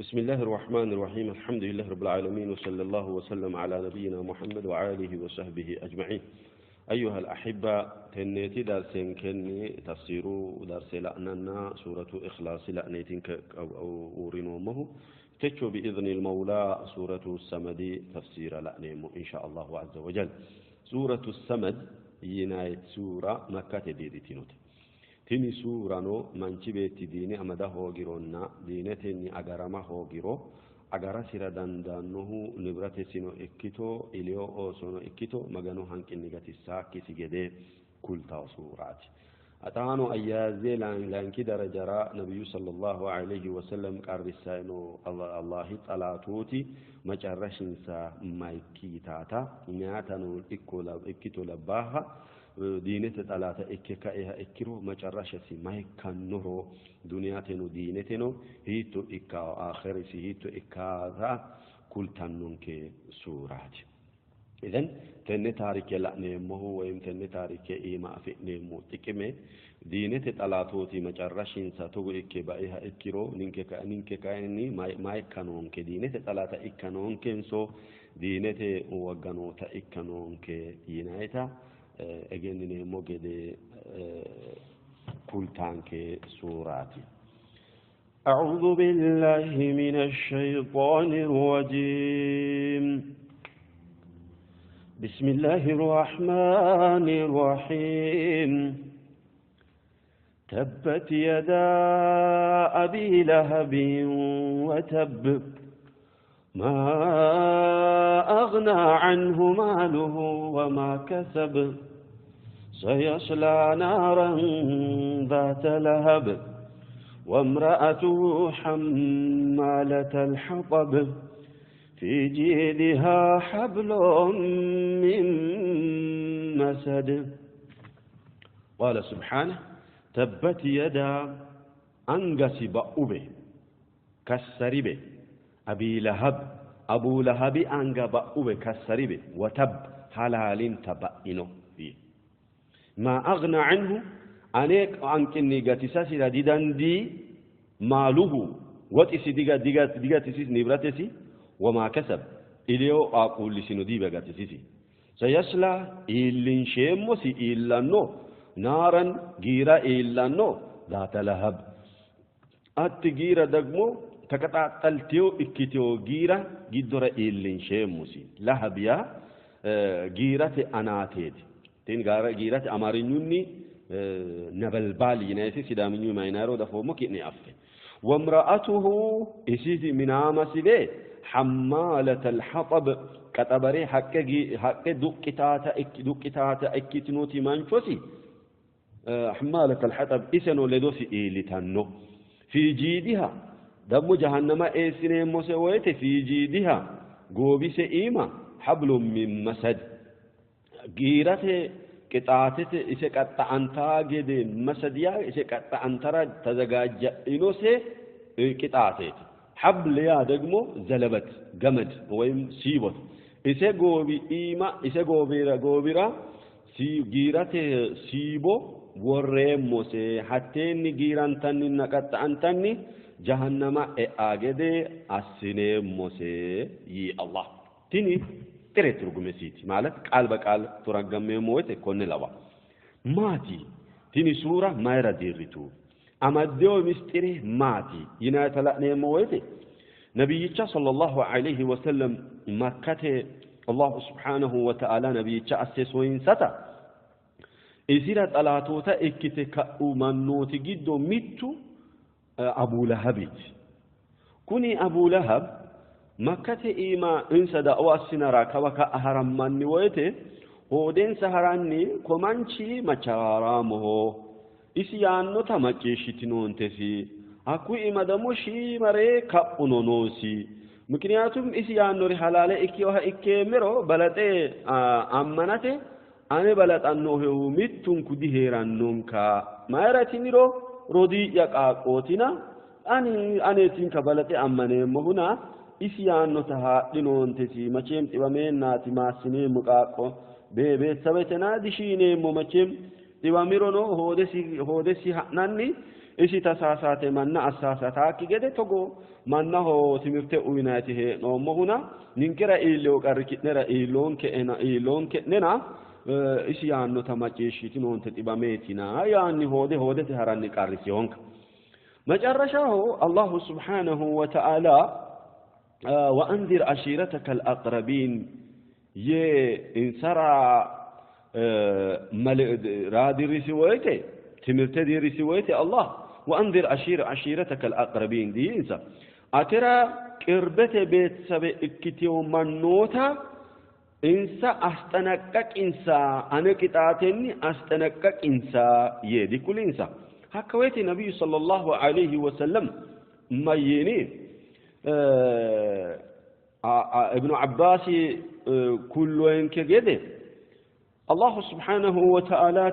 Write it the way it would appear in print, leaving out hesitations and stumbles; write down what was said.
بسم الله الرحمن الرحيم الحمد لله رب العالمين وصلى الله وسلم على نبينا محمد وآله وصحبه أجمعين أيها الأحبة تنيتي درسين كني تفسير درس لأننا سورة إخلاص لأنيتين أورينومه تتشو بإذن المولى سورة السمد تفسير لأنيمو إن شاء الله عز وجل سورة السمد ينايت سورة مكة ديدتينوت tini suurano manchi beetti diine amada hoogironna diinetenni agarama hoogiro agarasira dandaannohu nibratesino ikkito iliyo oosono ikkito maganu hanqinni gatisaakkisi gede kultawo suuraati. Axaano ayyaaze laanki darajara nabiyyu sallallahu alayhi wasallam qarrissaino Allahi xalaatooti macarrashinsa mayikki yitaata meyaatano ikkito labbaaha diinete xalaata ikke kaeha ikkiro macarrashasi mayikkannoro duniyateno diineteno hiitto ikka aakhirisi hiitto ikkaata kultannonke suuraati. Idan tenne taarike la'neemmohu woyim tenne taarike iima afi'neemmo xiqime diinete xalaatooti macarrashinsa togo ikke baiha ikkiro ninke kayinni mayikka noonke diinete xalaata ikka noonkenso diinete wagganoota ikka noonke yinayita egennineemmo gede kultaanke suuraati. أعوذ بالله من الشيطان الرجيم بسم الله الرحمن الرحيم تبت يدا أبي لهب وتب ما أغنى عنه ماله وما كسب سيصلى نارا ذات لهب وامرأته حمالة الحطب في جيدها حبل من مسد. قال سبحانه تبت يدا أنجس بأبه كسربه أبي لهب أبو لهب أنجا بأبه كسربه وتب حلال تبئنه فيه ما أغنى عنه أنيك أنكني قتساسي ديدان دي ماله وتسي ديغا ديغا ديغا تسيس نبرتسي وما كسب إليو أقول لسنو ديبا قتسيسي سيصلى إلين شيموسي إلا نو نارا جيرا إلا نو ذات لهب أت جيرا دقمو تكتعتلتيو إكتيو جيرا جدر إلين شيموسي لهب يا جيرة أناتيت تين جيرة أمارينيوني ነበልባል ይነሲ ሲዳምኙ ማይናሮ ደፎሞ ኪኒ አፈ ወምራአቱሁ እሲቲ ሚናማሲቤ حمالة الحطب كتبري حق حق دقتاتا اكتنوتي مانشوسي حمالة الحطب إسنو لدوسي إيلتانو في جيدها دم جهنم إسنه مسويت في جيدها غوبيس إيما حبل من مسد غيرته ቅጣትት እሴ ቀጣ አንታ ገደ መሰዲያ እሴ ቀጣ አንተራ ተዘጋጀ ኢኖሴ ቅጣቴት ሐብል ያ ደግሞ ዘለበት ገመድ ወይም ሲቦት እሴ ጎቢ ኢማ እሴ ጎቢራ ጎቢራ ሲ ጊራቴ ሲቦ ወሬሞሴ ሀቴኒ ጊራንታኒ ነቀጣ አንታኒ ጀሃነማ ኤአገደ አስኔሞሴ ይ አላህ ቲኒ ጥሬ ትርጉሜሲቲ ማለት ቃል በቃል ተረገመ ሞት ኮነ ለዋ ማቲ ቲኒ ሱራ ማይራ ዲሪቱ አማዴው ምስጢሬ ማቲ ይና ተላኔ ሞት ነብይቻ ሰለላሁ ዐለይሂ ወሰለም መከቴ አላሁ ሱብሓነሁ ወተዓላ ነብይቻ አሴሶይን ሰታ ኢሲራ ጠላቶታ እክቴ ከኡ ማኖቲ ጊዶ ሚቱ አቡ ለሀቢት ኩኒ አቡ ለሀብ makkate iima insa da'wa assinara kawa ka'a harammanni woyte hoodensa haranni ko manchi macharaaramoho isi yaannota macciishshitinoontesi hakkuyi iima ደግሞ shiimare kaphuno noosi ምክንያቱም isi yaannori halaale ikkinoha ikkeemmero balaxe ammanate ane balaxannohehu mittunku diheerannonka mayira tiniro rodii'ya qaaqqootina ani aneetinka balaxe ammaneemmohuna isi yaannota haadhinoontesi መቼም xiwameennaati maassineemmo qaaqqo beetsabetena dishiineemmo መቼም xiwamirono hoodesi ha'nanni Isi tasaasate manna assaasataakki gede togo mannaho timirte uyinayti hee'noommohuna ninkera iillewo qarri ki'nera iilloonke'nena isi yaannota macciishshitinoonte xibameetina yaanni hoode hoodete haranni qarrisihonka. መጨረሻው አላሁ ስብሓነሁ ወተዓላ ወአንዚር አሺረተከ አልአቅረቢን የኢንሰራ ራዲሪሲ ወይቴ ትምህርተ ዲሪሲ ወይቴ አላህ ወአንዚር አሺረተከ አልአቅረቢን ዲኢንሳ አቴራ ቅርበቴ ቤተሰቤ ikkitewo mannoota insa asxanaqqaqinsa ane qixaatenni asxanaqqaqinsa yee dikulinsa hakka woyte nabiyyu sallallahu alayhi wasallam mayyiini ibnu abbaasi kulloyenke gede allahu subhanahu wa ta'ala.